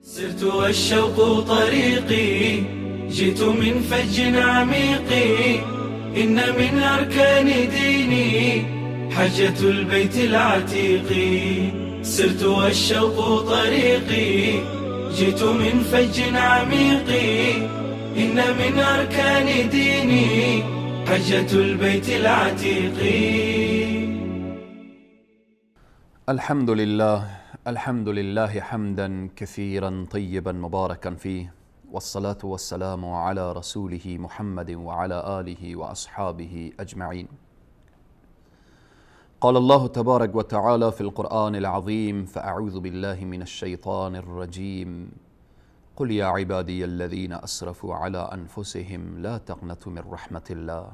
سرت والشوق طريقي، جئت من فج عميق، إن من أركان ديني حجة البيت العتيق. سرت والشوق طريقي، جئت من فج عميق، إن من أركان ديني حجة البيت العتيق. الحمد لله، الحمد لله حمدا كثيرا طيبا مباركا فيه، والصلاة والسلام على رسوله محمد وعلى آله وأصحابه أجمعين. قال الله تبارك وتعالى في القرآن العظيم: فأعوذ بالله من الشيطان الرجيم، قل يا عبادي الذين أسرفوا على أنفسهم لا تقنطوا من رحمة الله،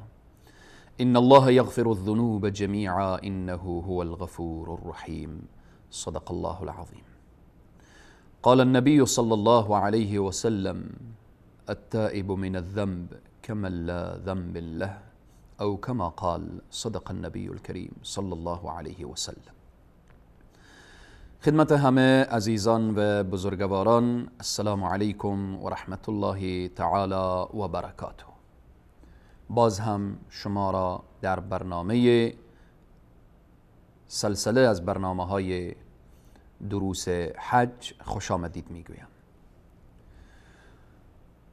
إن الله يغفر الذنوب جميعا إنه هو الغفور الرحيم. صدق الله العظيم. قال النبي صلى الله عليه وسلم: التائب من الذنب كمن لا ذنب له، أو كما قال. صدق النبي الكريم صلى الله علیه وسلم. خدمت همه عزیزان و بزرگواران، السلام علیکم و رحمت الله تعالی و برکاته. باز هم شما را در برنامه سلسله از برنامه های دروس حج خوش آمدید میگویم.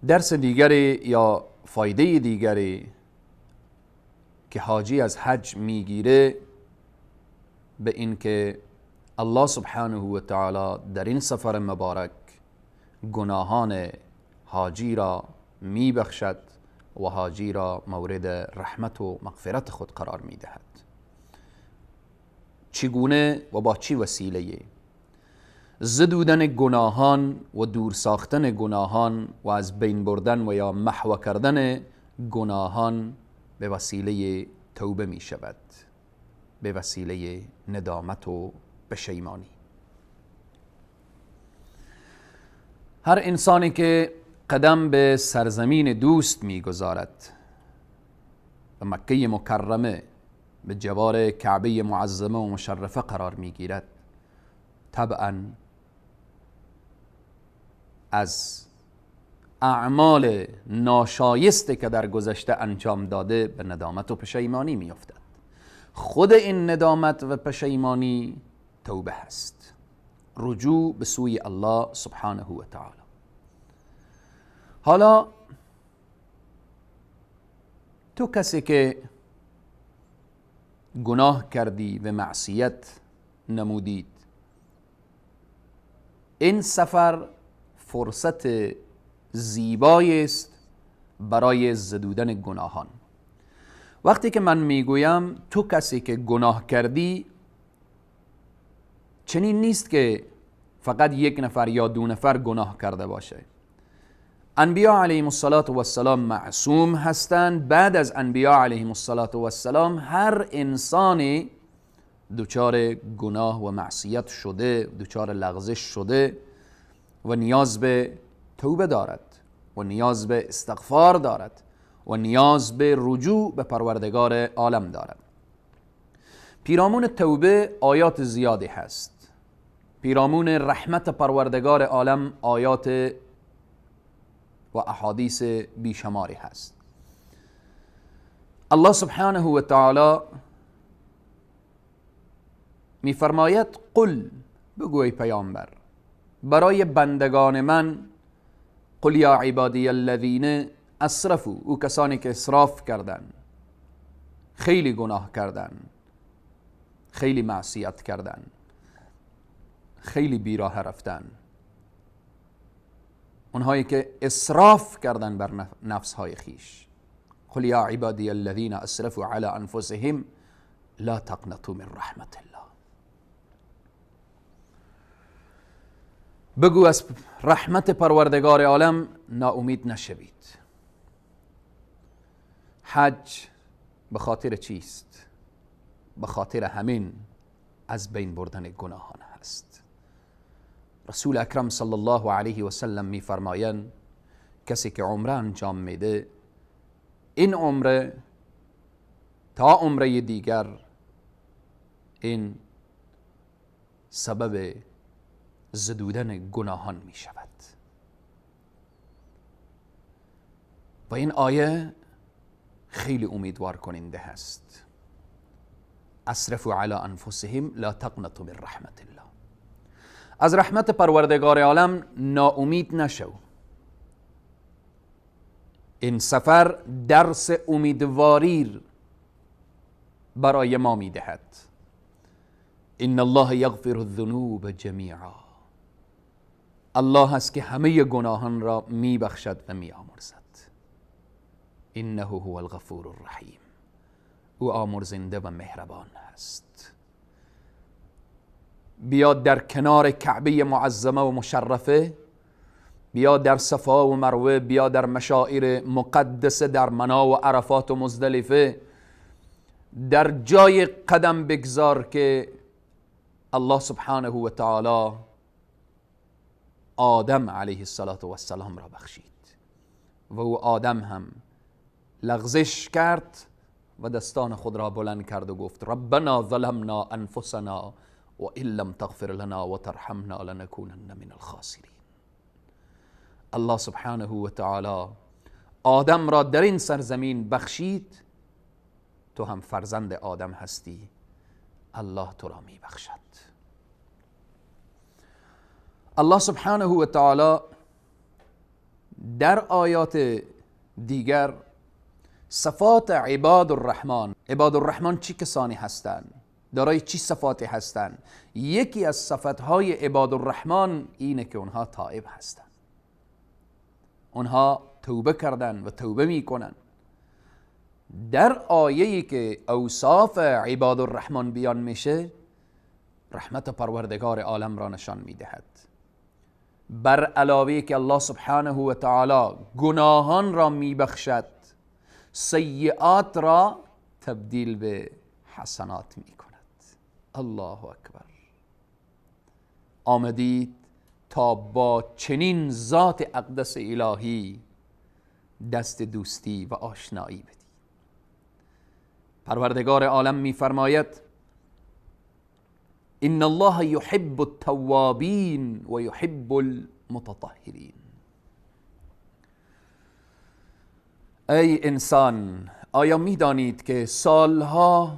درس دیگری یا فایده دیگری که حاجی از حج میگیره به این که الله سبحانه و تعالی در این سفر مبارک گناهان حاجی را میبخشد و حاجی را مورد رحمت و مغفرت خود قرار میدهد. چگونه و با چی وسیله؟ زدودن گناهان و دور ساختن گناهان و از بین بردن و یا محو کردن گناهان به وسیله توبه می شود، به وسیله ندامت و پشیمانی. هر انسانی که قدم به سرزمین دوست می گذارد، به مکه مکرمه، به جوار کعبه معظمه و مشرفه قرار می گیرد، طبعا از اعمال ناشایسته که در گذشته انجام داده به ندامت و پشیمانی می افتد. خود این ندامت و پشیمانی توبه هست، رجوع به سوی الله سبحانه و تعالی. حالا تو کسی که گناه کردی و معصیت نمودید، این سفر فرصت زیبایی است برای زدودن گناهان. وقتی که من میگویم تو کسی که گناه کردی، چنین نیست که فقط یک نفر یا دو نفر گناه کرده باشه. انبیا علیهم الصلاة والسلام معصوم هستند. بعد از انبیا علیهم الصلاة والسلام هر انسانی دچار گناه و معصیت شده، دچار لغزش شده و نیاز به توبه دارد و نیاز به استغفار دارد و نیاز به رجوع به پروردگار عالم دارد. پیرامون توبه آیات زیادی هست. پیرامون رحمت پروردگار عالم آیات و احادیث بیشماری هست. الله سبحانه و تعالی میفرماید: قل، بگو ای پیامبر برای بندگان من، قل یا عبادی الذین اسرفوا، او کسانی که اسراف کردن، خیلی گناه کردن، خیلی معصیت کردن، خیلی بیراه رفتن، اونهایی که اسراف کردن بر نفسهای خیش. قل یا عبادی الذین اسرفوا علی انفسهم لا تقنطوا من رحمت الله. بگو از رحمت پروردگار عالم ناامید نشوید. حج به خاطر چیست؟ به خاطر همین از بین بردن گناهان هست. رسول اکرم صلی الله علیه و سلم میفرمایند کسی که عمره انجام میده، این عمره تا عمره دیگر این سبب زدودن گناهان می شود. و این آیه خیلی امیدوار کننده هست. اسرفوا علی انفسهم لا تقنطوا من رحمت الله. از رحمت پروردگار عالم ناامید نشو. این سفر درس امیدواری برای ما میدهد. ان الله یغفر الذنوب جمیعا. الله هست که همه گناهان را میبخشد و میآمرزد. انه هو الغفور الرحیم. او آمرزنده و مهربان است. بیا در کنار کعبه معظمه و مشرفه، بیا در صفا و مروه، بیا در مشاعر مقدسه، در منا و عرفات و مزدلفه، در جای قدم بگذار که الله سبحانه و تعالی آدم علیه السلام را بخشید و او آدم هم لغزش کرد و دستان خود را بلند کرد و گفت ربنا ظلمنا انفسنا و ان لم تغفر لنا و ترحمنا لنکونن من الخاسرین. الله سبحانه و تعالی آدم را در این سرزمین بخشید، تو هم فرزند آدم هستی، الله تو را می بخشد. الله سبحانه و تعالی در آیات دیگر صفات عباد الرحمن، عباد الرحمن چی کسانی هستند، دارای چی صفاتی هستند؟ یکی از صفتهای عباد الرحمن اینه که اونها تائب هستند، اونها توبه کردن و توبه میکنن. در آیه‌ای که اوصاف عباد الرحمن بیان میشه، رحمت پروردگار عالم را نشان میدهد. بر علاوه که الله سبحانه و تعالی گناهان را میبخشد، سیئات را تبدیل به حسنات میکند. الله اکبر. آمدید تا با چنین ذات اقدس الهی دست دوستی و آشنایی بدید. پروردگار عالم میفرماید ان الله یحب التوابین و یحب المتطهرین. ای انسان، آیا میدانید که سالها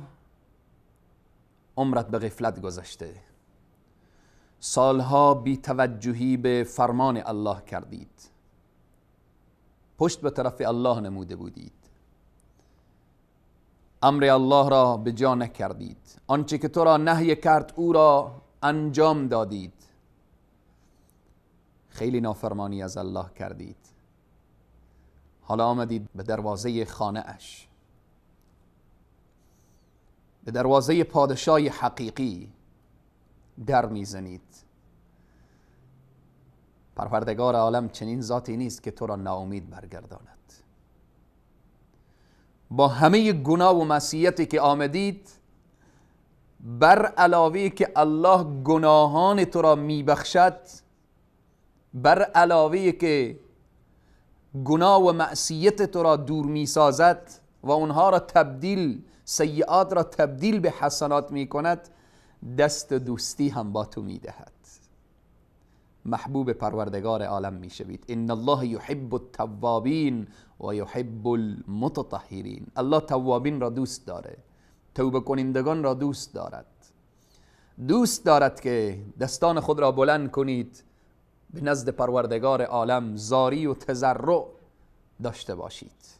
عمرت به غفلت گذشته، سالها بی توجهی به فرمان الله کردید، پشت به طرف الله نموده بودید، امر الله را به جا نکردید، آنچه که تو را نهی کرد او را انجام دادید، خیلی نافرمانی از الله کردید، حالا آمدید به دروازه خانه اش، به دروازه پادشاه حقیقی در میزنید. پروردگار عالم چنین ذاتی نیست که تو را ناامید برگرداند. با همه گناه و معصیتی که آمدید، بر علاوه که الله گناهان تو را میبخشد، بر علاوه که گناه و معصیت تو را دور میسازد و اونها را تبدیل، سیئات را تبدیل به حسنات میکند، دست دوستی هم با تو میدهد. محبوب پروردگار عالم میشوید. ان الله یحب التوابین و یحب المتطهرین. الله توابین را دوست داره، توبه کنندگان را دوست دارد. دوست دارد که دستان خود را بلند کنید به نزد پروردگار عالم، زاری و تضرع داشته باشید.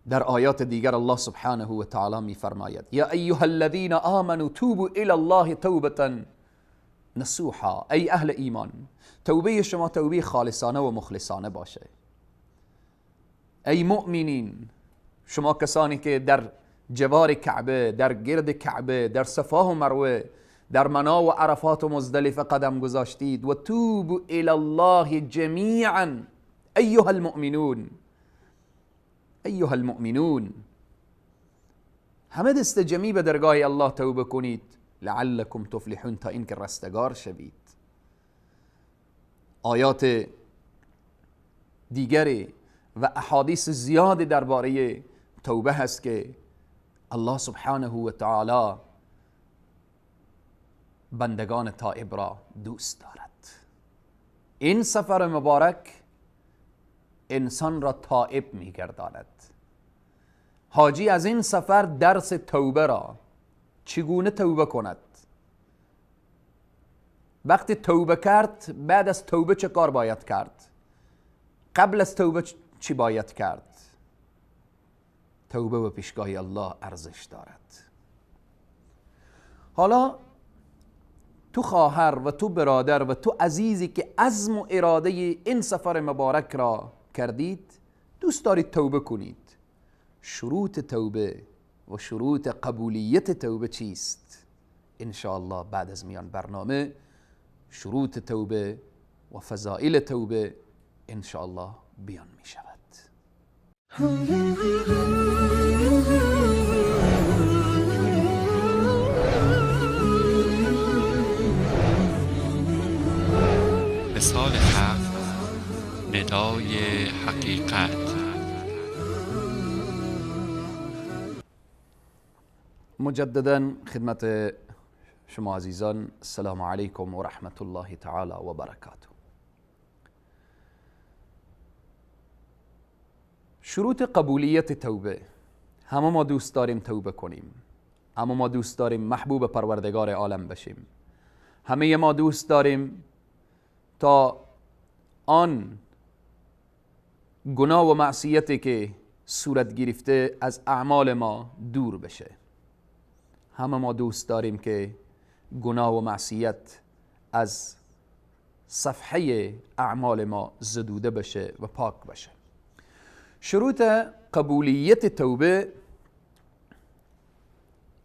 در آیات دیگر الله سبحانه و تعالی می فرماید یا ایها الذین آمنوا توبوا الی الله توبة نصوحا. ای اهل ایمان، توبه شما توبه خالصانه و مخلصانه باشه. ای مؤمنین، شما کسانی که در جوار کعبه، در گرد کعبه، در صفا و مروه، در منا و عرفات و مزدلفه قدم گذاشتید، و توبوا الی الله جمیعا ایها المؤمنون، ایها المؤمنون، همه دست جمعی به درگاه الله توبه کنید، لعلکم تفلحون، تا اینکه رستگار شوید. آیات دیگری و احادیث زیادی درباره توبه هست که الله سبحانه و تعالی بندگان تائب را دوست دارد. این سفر مبارک انسان را تائب میگرداند. حاجی از این سفر درس توبه را، چگونه توبه کند، وقتی توبه کرد بعد از توبه چه کار باید کرد، قبل از توبه چی باید کرد. توبه به پیشگاه الله ارزش دارد. حالا تو خواهر و تو برادر و تو عزیزی که عزم و اراده این سفر مبارک را کردید، دوست دارید توبه کنید، شروط توبه و شروط قبولیت توبه چیست؟ انشاءالله بعد از میان برنامه شروط توبه و فضائل توبه انشاءالله بیان می شود. وصال حق، ندای حقیقت. مجددا خدمت شما عزیزان، السلام علیکم و رحمت الله تعالی و برکاته. شروط قبولیت توبه. همه ما دوست داریم توبه کنیم، همه ما دوست داریم محبوب پروردگار عالم بشیم، همه ما دوست داریم تا آن گناه و معصیتی که صورت گرفته از اعمال ما دور بشه. همه ما دوست داریم که گناه و معصیت از صفحه اعمال ما زدوده بشه و پاک بشه. شروط قبولیت توبه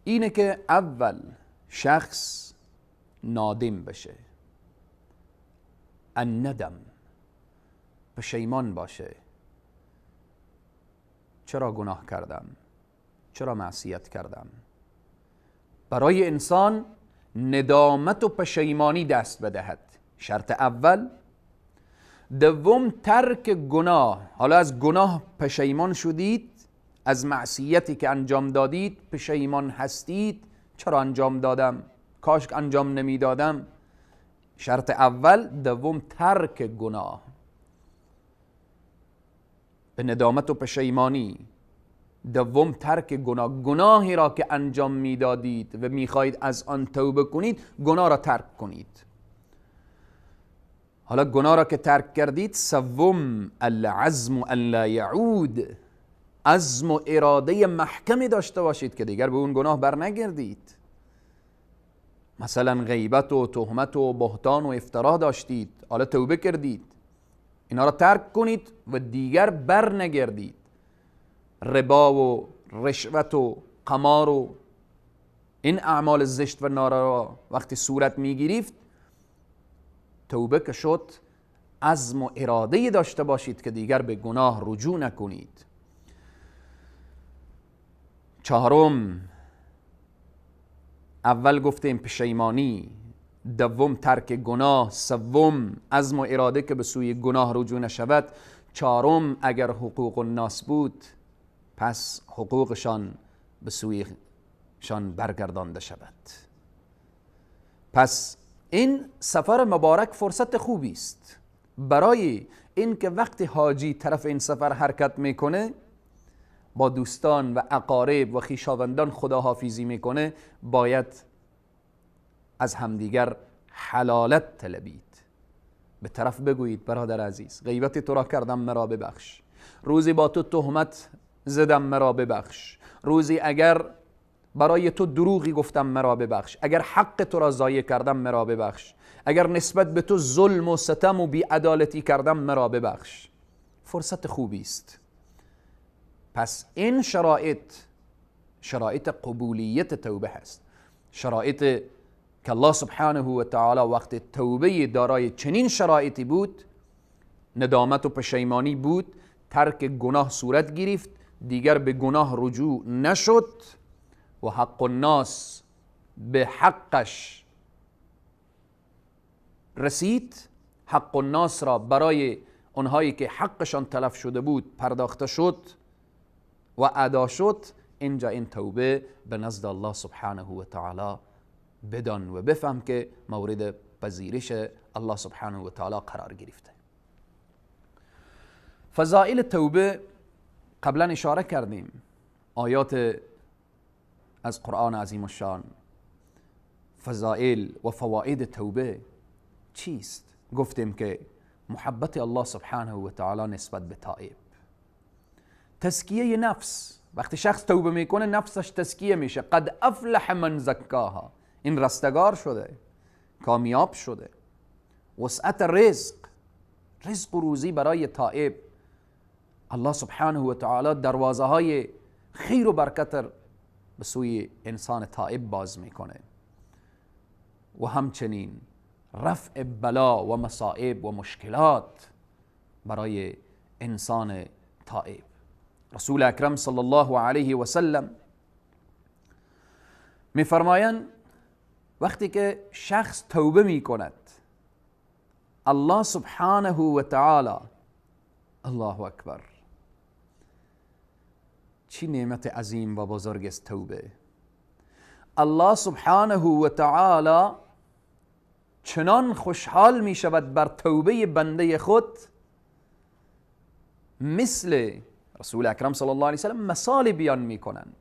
اینه که اول شخص نادم بشه، الندم، پشیمان باشه. چرا گناه کردم؟ چرا معصیت کردم؟ برای انسان ندامت و پشیمانی دست بدهد، شرط اول. دوم ترک گناه. حالا از گناه پشیمان شدید، از معصیتی که انجام دادید پشیمان هستید، چرا انجام دادم؟ کاش انجام نمیدادم. شرط اول. دوم ترک گناه به ندامت و پشیمانی. دوم ترک گناه، گناهی را که انجام میدادید و میخواهید از آن توبه کنید، گناه را ترک کنید. حالا گناه را که ترک کردید، سوم العزم ان لا یعود، عزم و اراده محکمی داشته باشید که دیگر به اون گناه بر نگردید. مثلا غیبت و تهمت و بهتان و افترا داشتید، حالا توبه کردید، اینا را ترک کنید و دیگر بر نگردید. ربا و رشوت و قمار و این اعمال زشت و ناروا وقتی صورت میگرفت، توبه که شد، عزم و اراده داشته باشید که دیگر به گناه رجوع نکنید. چهارم، اول گفتیم پشیمانی، دوم ترک گناه، سوم عزم و اراده که به سوی گناه رجوع نشود، چهارم اگر حقوق الناس بود پس حقوقشان به سویشان برگردانده شود. پس این سفر مبارک فرصت خوبی است برای اینکه وقتی حاجی طرف این سفر حرکت میکنه، با دوستان و اقارب و خویشاوندان خداحافظی میکنه، باید از همدیگر حلالت طلبید. به طرف بگویید برادر عزیز، غیبت تو را کردم مرا ببخش، روزی با تو تهمت زدم مرا ببخش، روزی اگر برای تو دروغی گفتم مرا ببخش، اگر حق تو را ضایع کردم مرا ببخش، اگر نسبت به تو ظلم و ستم و بی‌عدالتی کردم مرا ببخش. فرصت خوبی است. پس این شرایط، شرایط قبولیت توبه هست، شرایط که الله سبحانه و تعالی وقت توبه دارای چنین شرایطی بود، ندامت و پشیمانی بود، ترک گناه صورت گرفت، دیگر به گناه رجوع نشد و حق الناس به حقش رسید، حق الناس را برای آنهایی که حقشان تلف شده بود پرداخته شد و ادا شد. اینجا این توبه به نزد الله سبحانه و تعالی بدان و بفهم که مورد پذیرش الله سبحانه و تعالی قرار گرفته. فضائل توبه قبلا اشاره کردیم، آیات از قرآن عظیم الشان. فضائل و فواید توبه چیست؟ گفتیم که محبت الله سبحانه و تعالی نسبت به تائب، تزکیه نفس. وقتی شخص توبه میکنه نفسش تزکیه میشه. قد افلح من زکاها، این رستگار شده، کامیاب شده. وسعت رزق، رزق و روزی برای تائب. الله سبحانه و تعالی دروازه های خیر و برکت به سوی انسان تائب باز میکنه. و همچنین رفع بلا و مصائب و مشکلات برای انسان تائب. رسول اکرم صلی الله علیه و سلم میفرمایند وقتی که شخص توبه میکند، الله سبحانه و تعالی، الله اکبر، چی نعمت عظیم و بزرگ است توبه. الله سبحانه و تعالی چنان خوشحال می شود بر توبه بنده خود، مثل رسول اکرم صلی الله علیه وسلم مثال بیان می کنند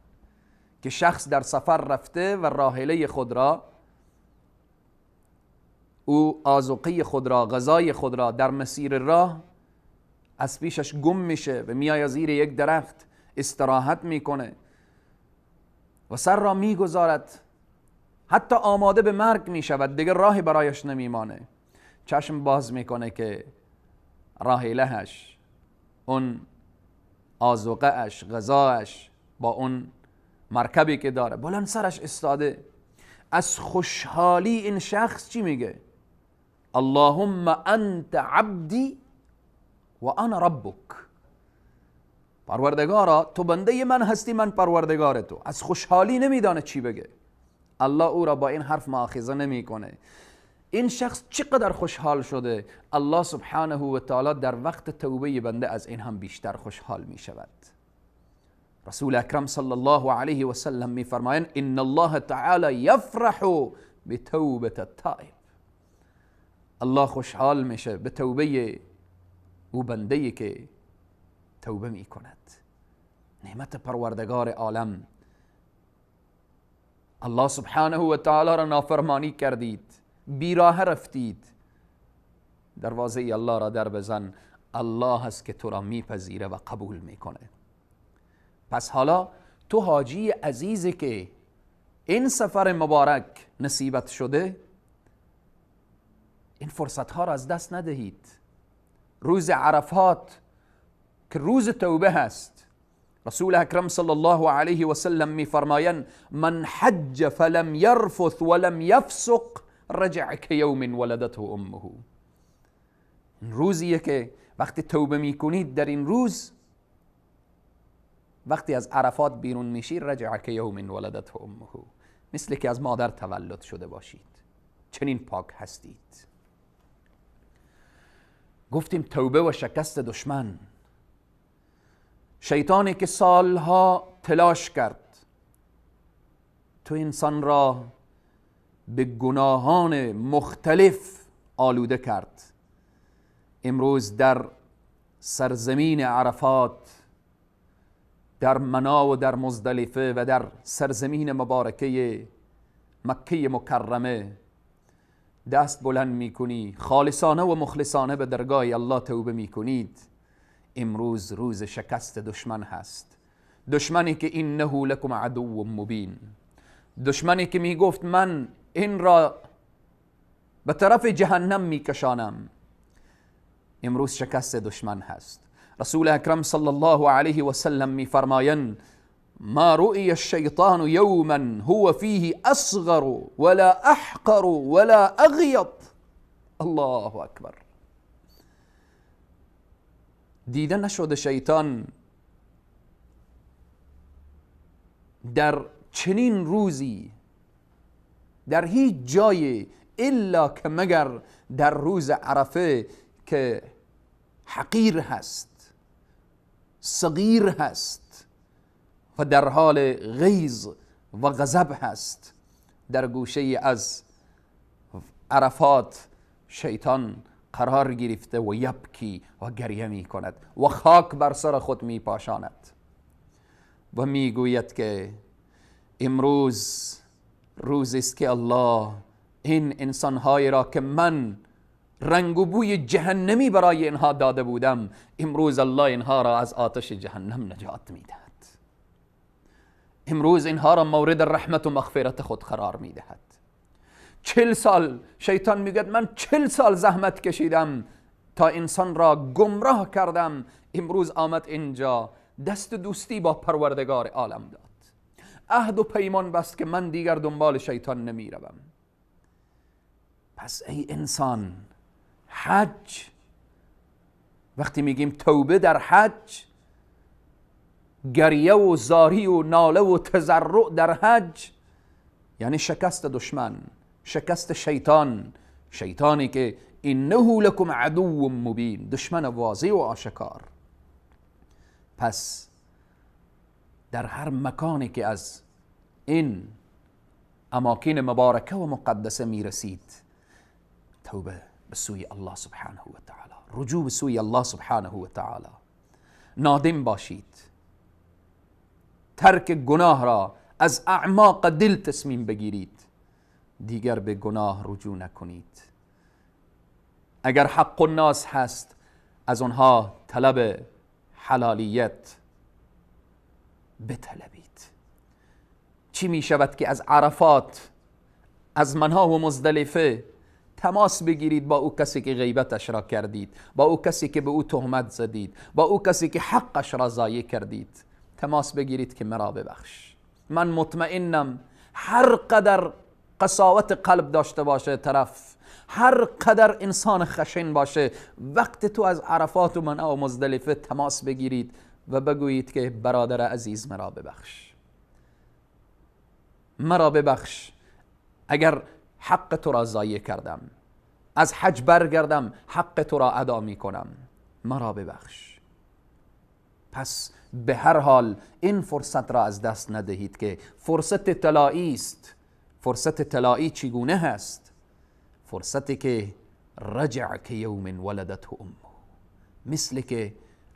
که شخص در سفر رفته و راحله خود را، او آذوقه خود را، غذای خود را در مسیر راه از پیشش گم میشه و میآید زیر یک درخت استراحت میکنه و سر را میگذارد، حتی آماده به مرگ میشود، دیگه راهی برایش نمیمانه. چشم باز میکنه که راحلهش، اون آذوقه اش، غذاش، با اون مرکبی که داره بلند سرش استاده. از خوشحالی این شخص چی میگه؟ اللهم انت عبدی و انا ربک. پروردگارا تو بنده من هستی، من پروردگار تو. از خوشحالی نمیدانه چی بگه. الله او را با این حرف مؤاخذه نمیکنه. این شخص چقدر خوشحال شده، الله سبحانه و تعالی در وقت توبه بنده از این هم بیشتر خوشحال می شود. رسول اکرم صلی الله علیه و سلم می فرمایند ان الله تعالی یفرح بتوبة التائب. الله خوشحال میشه به توبه او بنده که توبه می کند. نعمت پروردگار عالم، الله سبحانه و تعالی را نافرمانی کردید، بیراه رفتید، دروازه الله را در بزن، الله هست که تو را میپذیره و قبول میکنه. پس حالا تو حاجی عزیزی که این سفر مبارک نصیبت شده، این فرصت ها را از دست ندهید. روز عرفات که روز توبه هست، رسول اکرم صلی الله علیه و سلم میفرمایند من حج فلم یرفث ولم یفسق رجع کیوم ولدته امه. این روزیه که وقتی توبه میکنید، در این روز وقتی از عرفات بیرون میشی، رجع کیوم ولدته امه، مثل که از مادر تولد شده باشید، چنین پاک هستید. گفتیم توبه و شکست دشمن. شیطانی که سالها تلاش کرد تو انسان را به گناهان مختلف آلوده کرد، امروز در سرزمین عرفات، در منا و در مزدلفه و در سرزمین مبارکه مکه مکرمه دست بلند میکنی، خالصانه و مخلصانه به درگاه الله توبه میکنید. امروز روز شکست دشمن هست، دشمنی که انه لکم عدو مبین، دشمنی که میگفت من این را به طرف جهنم میکشانم، امروز شکست دشمن هست. رسول اکرم صلی الله علیه و سلم میفرمایند ما رؤی الشیطان یوما هو فیه اصغر ولا احقر ولا اغیض. الله اکبر. دیده نشده شیطان در چنین روزی در هیچ جای الا که مگر در روز عرفه که حقیر هست، صغیر هست و در حال غیظ و غضب هست، در گوشه از عرفات شیطان قرار گرفته و یبکی و گریه می کند و خاک بر سر خود می پاشاند و می گوید که امروز روز است که الله این انسانهای را که من رنگ و بوی جهنمی برای اینها داده بودم، امروز الله اینها را از آتش جهنم نجات میدهد. امروز اینها را مورد رحمت و مغفرت خود قرار میدهد. 40 سال شیطان میگوید من 40 سال زحمت کشیدم تا انسان را گمراه کردم، امروز آمد اینجا دست دوستی با پروردگار عالم داد، عهد و پیمان بست که من دیگر دنبال شیطان نمیروم. پس ای انسان، حج، وقتی میگیم توبه در حج، گریه و زاری و ناله و تضرع در حج، یعنی شکست دشمن، شکست شیطان، شیطانی که انه لکم عدو مبین، دشمن واضح و آشکار. پس در هر مکانی که از این اماکن مبارکه و مقدسه میرسید، توبه به سوی الله سبحانه و تعالی، رجوع به سوی الله سبحانه و تعالی، نادم باشید، ترک گناه را از اعماق دل تصمیم بگیرید، دیگر به گناه رجوع نکنید. اگر حق الناس هست از آنها طلب حلالیت بطلبید. چی می شود که از عرفات، از منها و مزدلفه تماس بگیرید با او کسی که غیبتش را کردید، با او کسی که به او تهمت زدید، با او کسی که حقش را ضایع کردید، تماس بگیرید که مرا ببخش. من مطمئنم هر قدر قساوت قلب داشته باشه طرف، هر قدر انسان خشن باشه، وقت تو از عرفات و منع و مزدلفه تماس بگیرید و بگویید که برادر عزیز مرا ببخش، مرا ببخش اگر حق تو را ضایع کردم، از حج برگردم حق تو را ادا می کنم، مرا ببخش. پس به هر حال این فرصت را از دست ندهید که فرصت طلایی است. فرصت طلایی چگونه هست؟ فرصتی که رجع که یوم ولدته امه، مثل که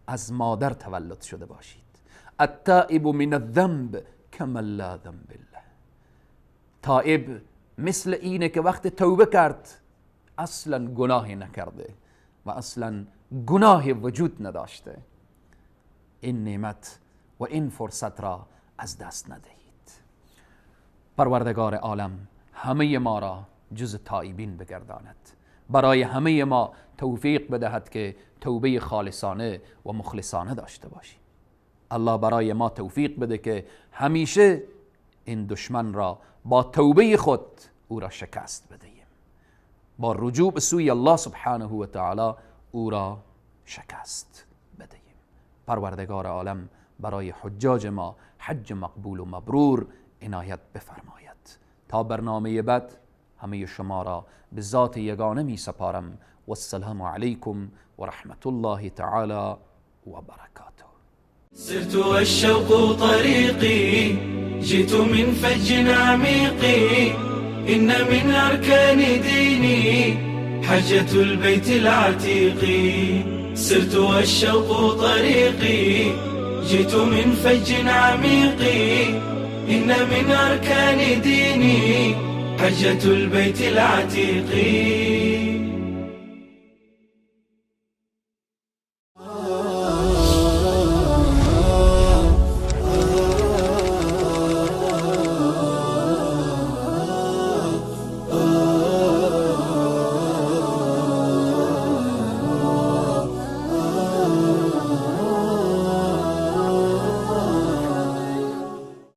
از مادر تولد شده باشید. التائب من الذنب کمن لا ذنب له. تائب مثل اینه که وقت توبه کرد اصلا گناهی نکرده و اصلا گناهی وجود نداشته. این نعمت و این فرصت را از دست ندهید. پروردگار عالم همه ما را جز تائبین بگرداند، برای همه ما توفیق بدهد که توبه خالصانه و مخلصانه داشته باشیم. الله برای ما توفیق بده که همیشه این دشمن را با توبه خود او را شکست بدهیم، با رجوع به سوی الله سبحانه و تعالی او را شکست بدهیم. پروردگار عالم برای حجاج ما حج مقبول و مبرور عنایت بفرماید. تا برنامه بعد همه شما را به ذات یگانه می سپارم. والسلام علیکم و رحمت الله تعالی و برکاته. سرت والشوق طريقي، جئت من فج عميق، إن من أركان ديني حجة البيت العتيق. سرت والشوق طريقي، جئت من فج عميق، إن من أركان ديني حجة البيت العتيق.